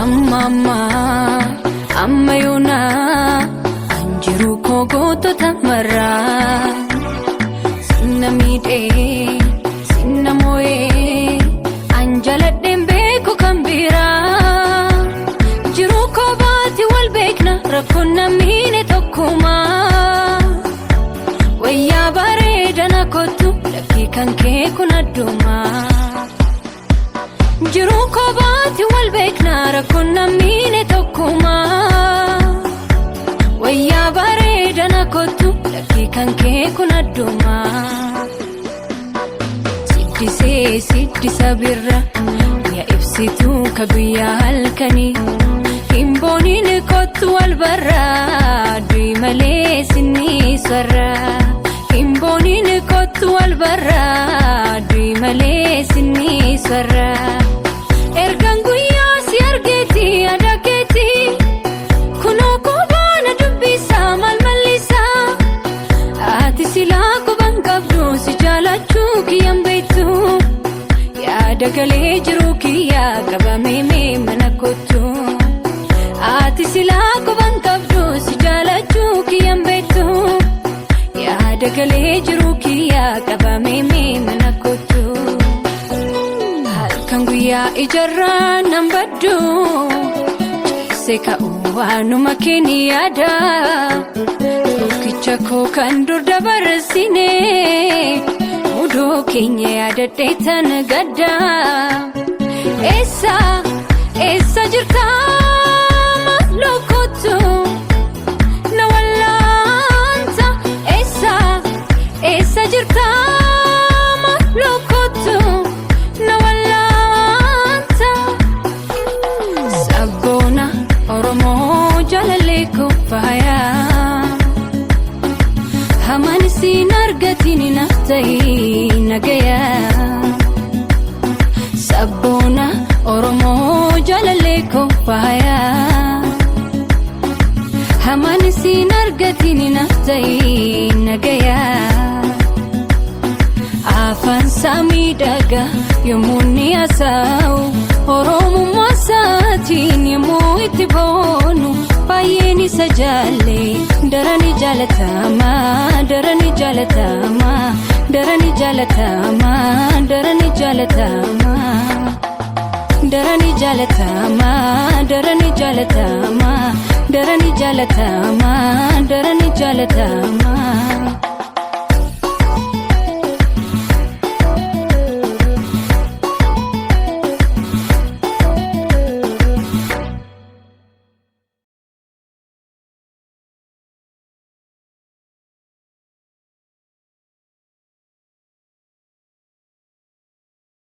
Amma amma amma yoonaa anjiru koo gootota marraa sinna miidhee sinna moo'ee an jaladheen beeku kan biraa jiru koo baati wal beekna rakkoon namni tokkumaa wayyaa bareedana kottu lakkii kan kee kun addumaa. Jiruu koo baati wal beekna rakkoon namni tokkumaa wayyaa bareedana kottu lakkii kan kee kun addumaa. Siddisee siddisa birra yaa ibsituu ka guyyaa halkanii hin booniin kottu wal barraa du'i malee sinni sarraa. Hin booniin kottu wal barraa du'i malee sinni sarraa. Ergaan guyyaa si argeeti adakeeti kunoo kobaana dubbisaa maal mallisaa ati silaa quban qabdu si jaalachuu kiyyaan beektu yaada galee jiru kiyyaa qabamee mee mana kottu ati silaa quban qabdu si jaalachuu kiyyaan beektu yaada galee jiru kiyyaa qabamee mee mana kottu. Halkan guyyaa ijarraa nan baddu ciisee ka'u waanuma keenya yaada tokkicha koo kan dur dabarsine mudoo keenya yaadadhee tan gadda eessa eessa jirta maaloo kottu na wallaanta eessa eessa jirta maaloo kottu na wallaanta. Sabboona Oromoo jaalallee koo faayaa hamaan siin argatiin naaf ta'ii nagayaa. Sabboona Oromoo jaalallee koo faayaa hamaan siin argatiin naaf ta'ii nagayaa. Afaan isaa miidhagaa yommuu inni haasa'u Oromummaa isaatiin yommuu itti boonu baay'een isa jaalle darani jaalatama darani jaalatama darani jaalatama darani jaalatama darani jaalatama darani jaalatama darani jaalatama darani jaalatama.